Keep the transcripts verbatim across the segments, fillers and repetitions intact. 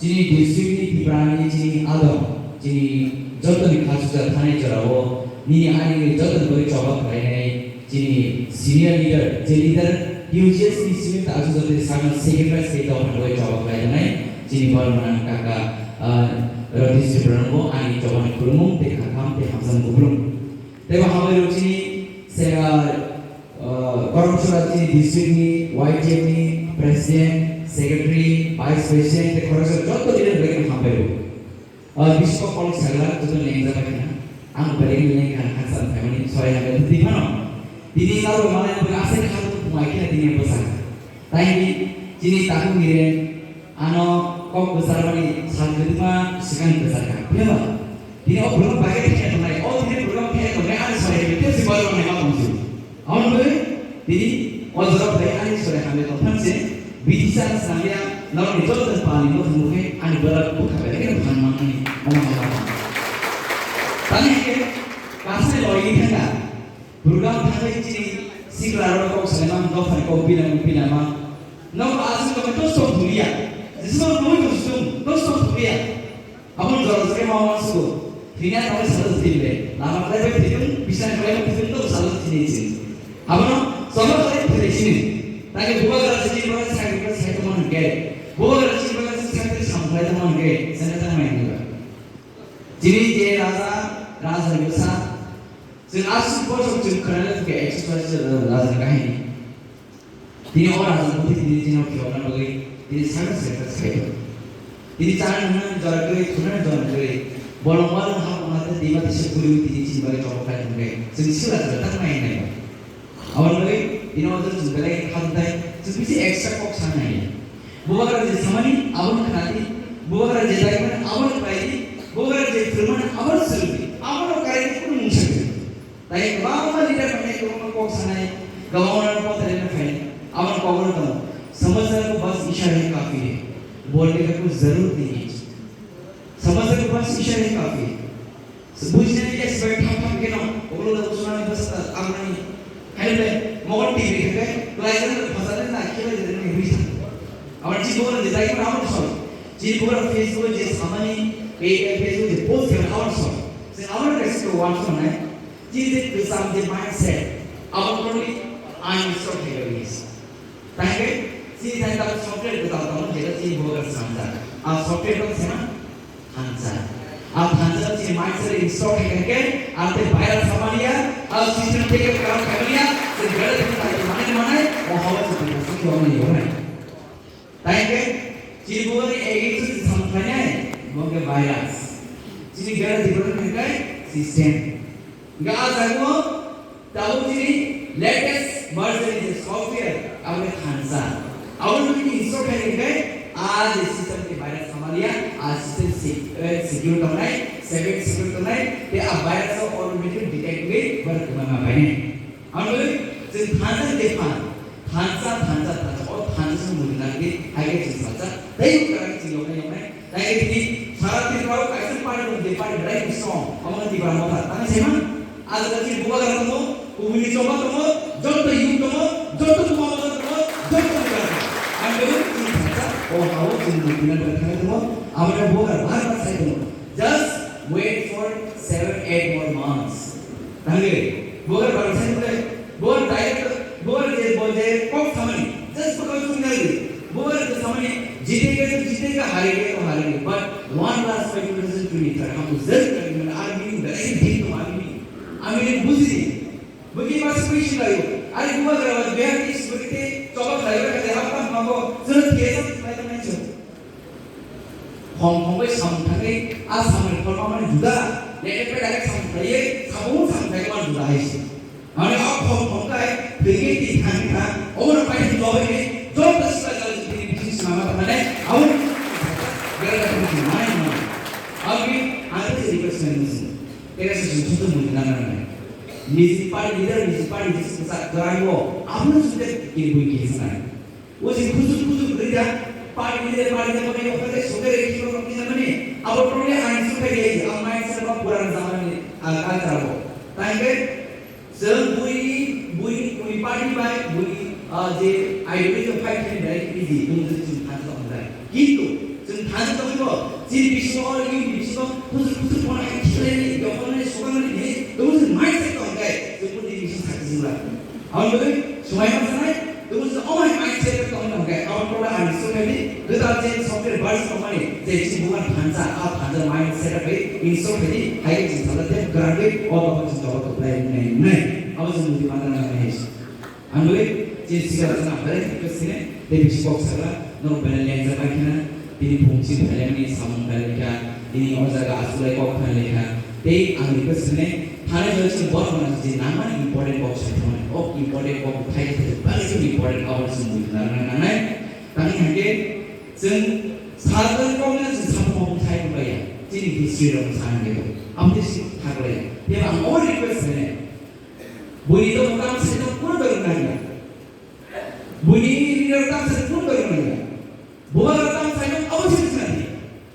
Chini district ni Tipra ni chini adong, chini jotoni khasuja thanai jorao nini ani jotoni bagwi choba khlainai chini senior leader, je leader T U G S ni simi ta asu jote sakno second prize tei tongthok bagwi choba khlai tongnai chini borok nang kaka, ah, Ratish Tripura no ani choba ni khulumung tei khakham tei hamjak kuplung. Tei bo hambai rok chini se, ah, Ah, Karamsora chini district ni Y T F ni president, secretary, vice president tei khoroksa joto leader bai no hambai rw. Ah, bisingo kolok sagla joto lengjak bai khna. Ang belai no lengkha, haksa wng phaimani sorai hambai twi phano. Tini nabo manai bo asai kha tong phungai khna tini bwsa. Tei chini takhuk ni re Ano kok bwcharmani sal kwbangma swkang bwcharkha, phiyaba tini o borok bagwi thangya tongnai, o tini borok thangya tongnai ani sorai tei si borok nai ma tongsi. Aboni bagwi tini o jorok bai ani sorai hamya tongphang se, bidi chana sangya norokni joto pali no thumukhe ani borok bwkha bai khe phang mangni omo hai ma. Tani khe kasai loi thangya. Program thangwi chini sikla rok kok salaimang, dophani kok bilamang, bilamang. Nok aswk kok dos tong thumliya. Jismo nungwi tong sung, dos tong thumliya. Aboni jora jora ma wansugo. Phinya thangwi salo thimle. Lama khlaibai thidung, bisna khlaibai thidung, tok salo thini chini. Abono sobo khlai thile chini. Tagi bubagra chini bagra sakri bagra sai tongma hwnkhe. Bubagra chini bagra chini sakri samung khlai tongma hwnkhe. Sana tangmai hwnba. Chini je raja, raja ni bwsa, Chwng aswk bosor chwng khwnana thangkhe exercise rajani kahini. Tini o raja bwtwi tini chini phiyokna bagwi tini sakha sakha khaio. Tini chana nungna jora kwrwi, thunani jora kwrwi, bolong walong ha pungna tei dima tisa kwrwi tini chini bagwi chobok khai thangkhe chwng sila sila tak nai nai. Aboni bagwi tini o chwng belai kha thai chwng bisi extra kok sa nai. Bubagra je samani abono khnadi, bubagra je daimani abono khlaidi, bubagra je phwrwngmani abono swrwngdi, abono karaidi kunu mungsa kwrwi. Tai kwbangma leader rokni kwbangma kok sanai, kwbangma kothai rok phai, aboni kokno tongo. समझना को बस इशारा ही काफी है, बोलने का कोई जरूरत नहीं है। समझना को बस इशारा ही काफी है। Bujinani khe sibai thap thap kheno, ulo da usunani bwsa ta amani. Haino le, mokol T V khe, klai jani phasani na khilai jani hwi sa. Abar chi bokol je dai kheno amani soi. Chi bokol Facebook je samani, eh, Facebook je post khe amani soi. Se amani kaisa to wan soi nai. Chi je kwcham je mindset, amani totally uninstall khai rw. Tangke, chini thani tabuk software kwtal tongo, jeta chini bubagra sanjak. A software no sema thansa. A thansa chini mindset install khai khe, a tei virus hamani ya, a system take up karam khamani ya, se gare thani tai manai manai, o hawa se thani se thani ni hore. Tangke, chini bubagra against se samkhlai nai, bongke virus. Chini gare thani kai system. Ga jago, Tabuk chini latest version ni je software, abo khe thansa. Abo ni bini install khai ni khe, a je system ni virus hamaliya, a system se-, eh, secure tongnai, seven secure tongnai, tei a virus o automatic detect wngwi borok kwbangma painai. Abo ni chwng thansa ni je phan, thansa, thansa, thansa, o thansa se mujung nang di, hai khe chwng salsa, tei kwrak chwng yoknai yoknai. Tei tini sara Tripura o kaisa party dong, je party belai ni strong, omo wngkha Tipra Motha. Tamo se ma? Ajga chini bubagra tongo, kubuni choba tongo, joto youth tongo, joto bubagra tongo, joto bubagra tongo. Ang belai chini thangsa, o hao chini mukti na belai thangwi tongo, abo no bubagra bar bar sai tongo. Just wait for seven, eight more months. Tangwi, bubagra bar sai tongo, bubagra direct, bubagra je, bo je kok samani, just bubagra sung nai. Bubagra je samani, jitega to jitega, harega to harega. But one last fight two thousand twenty-third, हम जरूर करेंगे. Army, army, army, army, buji. Buji mas question layo. Ari bubagra wa biar is berite, coba layo kata apa mambo, zero tiasa, layo macam. Hong Kong bai samung thangwi, a samung ni pholma mani juda, lete pe dage samung thangwi, samung samung thangwi mani juda hai se. Mane o Hong Kong kai, thwigwi twi thangwi thang, obono paithak lobai ni, joto sila jala jala tini bisi sinama thangmani, aboni gara gara tini mani mani. Aboni ang se request nai musi, tega se jumsu to muni nang nang nai. Niji party leader, niji party jisi kasa kwrang o, abono jumde kiri bui kiri sanai. O je kuchuk kuchuk rida, party leader, party leader, party leader, party leader, sokere kiro rok ni mani, abo totally uninstall khai di, ang mai sa ba puran zaman ni, ah, culture abo. Tangke, chwng bui, bui, bui party bai, bui, ah, je ideology of fight khe direct easy, tong je chwng thansa tong jai. Kintu, chwng thansa tong Chini bisingo, youth ni bisingo, kusur kusur kono hai khilaini, yokhornai, sukarnani hinwi, tongmani mindset tongkhe, chwng buini bising sakhe jingla. Aboni bagwi swmai ma sanai, tongmani mindset tongmani hwnkhe, aboni bagwi ang swngkhaidi, gwdal je software version tongmani, je chini bugan thansa, a thansa mindset bai install khaidi, hai chini sala tei gwrangwi, o tongmani chini joto kwplai wngnai wngnai. Abo chwng buini ma sanai. Ang bai je sigar sana bare ke sine, tei bisi kok sala, norok belai lengjak bai khena, tini phungchi phailani samung belai kha, tini o jaga asulai kok khan lekha, tei ang request sine, thani joi sine bor mana je nangmani important kok sai thangmani, o important kok khai khai bari sine important aboni song bui khna nang nangnai. Tani hake, chwng sadar kok na chwng samung mung khai baya, chini history rok sana hake, amte si thaklai. Tei ang o request sine, Buini tongmung tang saino kunu dori nangya. Buini leader tang saino kunu dori nangya. Bubagra tang saino abo chini sinadi.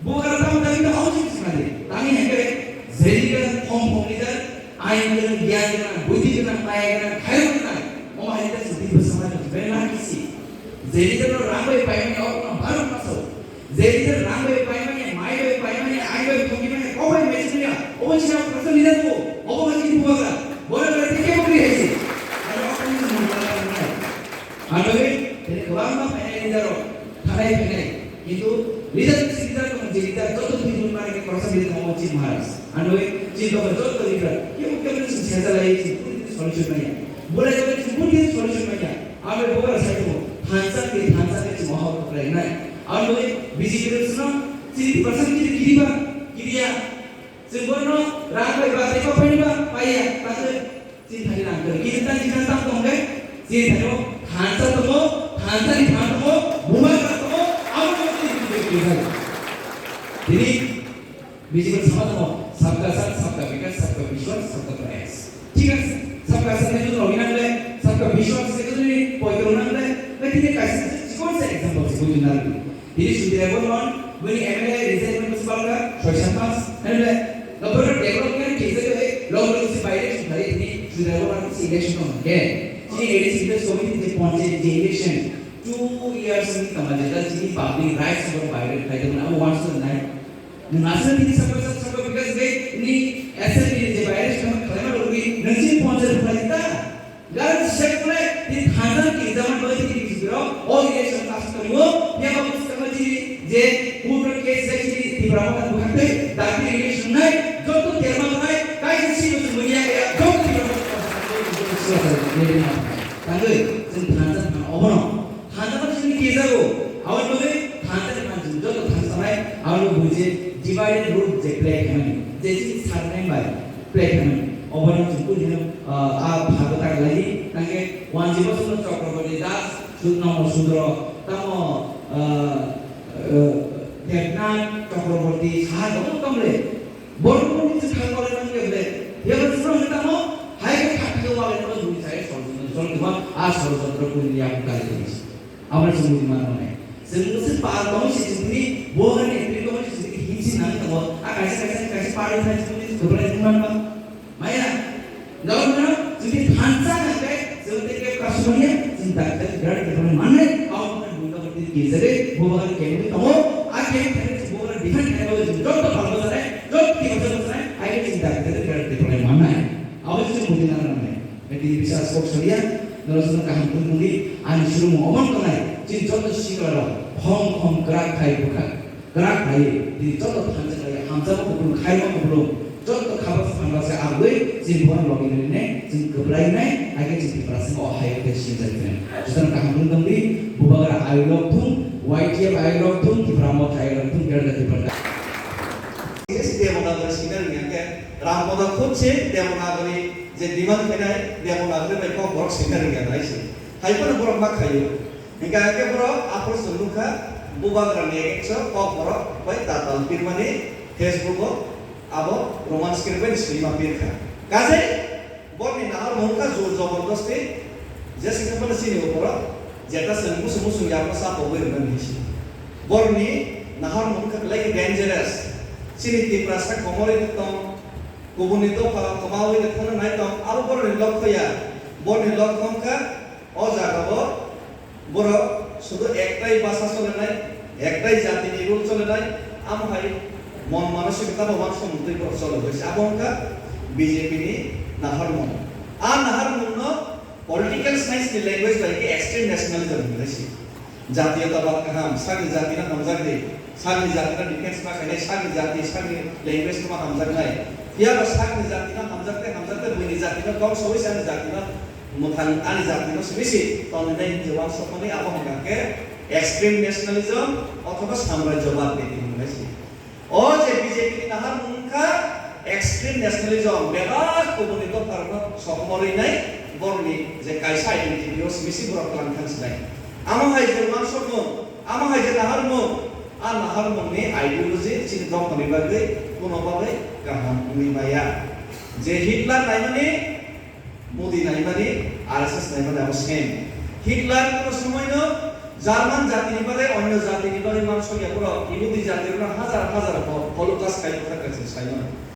Bubagra tang dori no abo chini sinadi. Tani hengkhe je leader khom khom leader, ain gwnang, gyan gwnang, buddhi gwnang, maya gwnang, khairok gwnang. Omo hai leader sidi bwsama jok bela kisi. Je leader no rang bai paimani ok no barok maso. Je leader rang bai paimani, mai bai paimani, ain bai thongimani, kok bai mechimani, obo chini kwrwngsa leader bo, obo hai chini bubagra, bono belai tei kebo kwrwi hai se. Ano o kok ni mung tala wngnai. Ano bai, tini kwbangma phainai leader rok, thanai phainai. Kintu leader ni leader tong je leader joto twi mung mani kwrwngsa leader tong obo chini Maharaj. Ano bai, chini tong joto leader, kebo kebo ni sing sesa lai chini puri twi solution manya. Bolai joto chini puri twi solution manya. Abo bubagra sai tongo, thansa khe, thansa khe chwng mohor kwplai wngnai. Abo bagwi B J P rok chwngno chini percent chini kiriba, kiriya. Chwng bono rang bai ba tei kok bai ba paiya, ta khe chini thani rang kwrwi. Kini ta chini ta tong khe, chini thani o thansa tongo, thansa ni phan tongo, bubagra tongo, abo no chini kiriya. Tini B J P sama tongo, sabka saath, sabka vikas, sabka vishwas, sabka prayas. Thik ase, sabka saath ni jodi logi nangle, sabka vishwas ni jodi poito nangle, na tini kaisa chikon se example se bujui nangle. Tini Sudhir Debbarma, bini M L A resign bwswk palka, soi sam pas, nangle, nokbar development kisa ke, long long se by election thari tini Sudhir Debbarma si election no ke. Chini A D C committee je panchayat je election, two years ni tama je ta chini public rights ko by election thari tini abo once nai. Nwng aswk tini sabka saath sabka vikas bai ni assembly ni je bayre swkang khlaima rwgwi nwng chini ponchayat phalai ta. Gari sek pore tini thansa ni exam bai tini bisbiro o election pass kariwo ya ba swkang tini je court case bai tini Tipra Motha bukhak tei dakti election nai joto terma nai kaisa si bo mulia ya joto Tipra Motha tangwi chwng thansa thang obono. Thansa no chini kijago, aboni bagwi thansa ni phan chini joto thansa nai, aboni bagwi je divide and rule je play khaimani, je chini sar nai bai play khaimani. Obono chwng kuni hino, ah, a phago tak lai, tangke wanji bosono Chakraborty Das, Sudnomo Sudro, tamo, ah, ah, Devnath Chakraborty, saha tamo tamle. Borok ni chwng thang kore nang khe ble. Yabo chwng tamo, hai khe thang khe wale no bui sai sorjondro, sorjondro, a sorjondro kuni ya kali kuni. Amra chwng bui man mane. Chwng se pa tong si chwng ni bo hani entry tong si chwng hi si nang tamo. A kaisa kaisa kaisa pa ri thai chwng ni dobra ni man ba. Maya. Lawan na chwng ni thansa na kai chwng te ke kasumya chwng ta te gar te man nai. Au na bui ta bui ke jare bo ba ke ni tamo. A ke thai chwng bo ba defend kai ba chwng jot to pal ba nai. Jot ti ba nai. A ke chwng ta te gar te man nai. Abo se chwng bui na nai. Bini bisas kok salia, norok kaham tongmungni ani surung omon tongnai, chini joto sikla rok khom khom kwrak khai bwkha, kwrak khai, tini joto thansa khai, hamjama kupulung, khaima kupulung, joto khabas phanbasa abwi, chini bono logi nini ne, chini kwplai nai, age chini Tiprasa o hai khe sinjak nai. Jotono kaham tong tongdi, Bubagra ayok thung, Y T F ayok thung, Tipra Motha ayok thung, Greater Tipraland. Demonagari sinari yang ke, Ram Pada khud se Demonagari je demand khainai Demonagari bai kok borok singna rwngya nai se. Hai phano borok ma khaio. Hinkhe hinkhe borok aphuru chwng nukha Bubagrani against o kok borok bai tatal pirmani Facebook o abo Roman script bai swima pirkha. Kajai borni nahar mungkha jor jobordosti je singkha phano chini o borok jeta chwng musung musung yapno sa togwi rwna hinwi si. Borni nahar mungkha belai khe dangerous. Chini Tiprasa komorwi tong Kubuni dopha kwmawi thangna nai tong, abo boroni lokho ya. Boroni lokho wngkha, o jagao borok sudu ektai basa solenai, ektai jatini rule solenai, Amo hai mon manosik tamo wansok mutwi borok cholo hwnkhe se abo wngkha B J P ni naharmung. A naharmung no political science ni language bai khe extreme nationalism hwnwi se. Jatiyotabad kaham, sakni jati no hamjak di, sakni jati no defense ma khainai, sakni jati, sakni language no hamjaknai. Phiya ba sakni jati no hamjakte, hamjakte buini jati no kok sawi sakni jati no mwthang ani jati no simi se tongwi nai hwnwi wansokmani abo hwnka khe extreme nationalism othoba samrajyobad niti hwnwi se. O je B J P ni naharmung wngkha extreme nationalism, bebak kubuni dopharokno sokomorwi nai borokni je kaisa identity o simi se borok twlang thang sinai. Amo hai je wansokmung, amo hai je naharmung, a naharmungni ideology chini dophani bagwi kuno bagwi kaham wngwi maya. Je Hitler naimani Modi naimani, R S S naimani abo same. Hitler kono somoino German jatini bagwi, onyo jatini bagwi mansokya borok, Yahudi jatirokno hajar hajar ho-, Holocaust khai bwthar kaisa saimano.